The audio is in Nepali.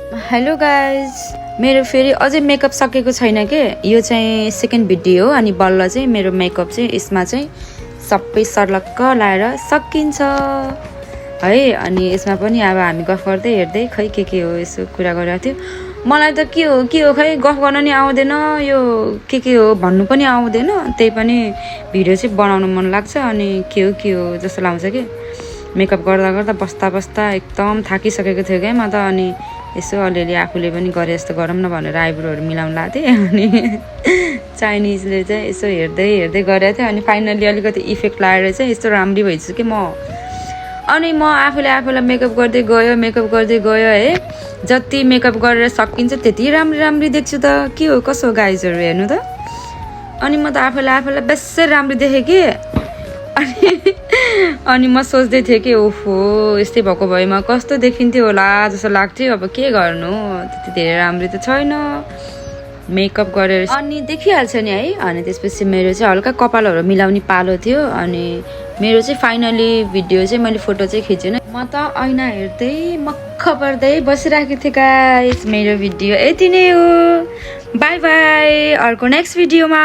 हेलो गाइज, मेरो फेरि अझै मेकअप सकेको छैन के। यो चाहिँ सेकेन्ड भिडियो हो अनि बल्ल चाहिँ मेरो मेकअप चाहिँ यसमा चाहिँ सबै सर्लक्क लाएर सकिन्छ है। अनि यसमा पनि अब हामी गफ गर्दै हेर्दै खै के हो यसो कुरा गरिरहेको थियो। मलाई त के हो खै गफ गर्न नि आउँदैन, यो के हो भन्नु पनि आउँदैन। त्यही पनि भिडियो चाहिँ बनाउनु मन लाग्छ अनि के हो जस्तो लाग्छ कि। मेकअप गर्दा गर्दा बस्दा एकदम थाकिसकेको थियो क्या म त। अनि यसो अलिअलि आफूले पनि गरे जस्तो गरौँ न भनेर आइब्रोहरू मिलाउनु लाएको थिएँ। अनि चाइनिजले चाहिँ यसो हेर्दै गरेको थिएँ। अनि फाइनल्ली अलिकति इफेक्ट लाएर चाहिँ यस्तो राम्री भइसक्यो कि म। अनि म आफूलाई मेकअप गर्दै गयो है। जति मेकअप गरेर सकिन्छ त्यति राम्री देख्छु त। के हो कसो गाइजहरू हेर्नु त। अनि म त आफूलाई बेसै राम्री देखेँ कि। अनि म सोच्दै थिएँ कि ओहो यस्तै भएको भएमा कस्तो देखिन्थ्यो होला जस्तो लाग्थ्यो। अब के गर्नु, त्यति धेरै राम्रो त छैन मेकअप गरेर। अनि देखिहाल्छ नि है। अनि त्यसपछि मेरो चाहिँ हल्का कपालहरू मिलाउने पालो थियो। अनि मेरो चाहिँ फाइनली भिडियो चाहिँ मैले फोटो चाहिँ खिचेन। म त ऐना हेर्दै मक्ख पर्दै बसिरहेको थिएँ गाइस। मेरो भिडियो यति नै हो। बाई बाई, अर्को नेक्स्ट भिडियोमा।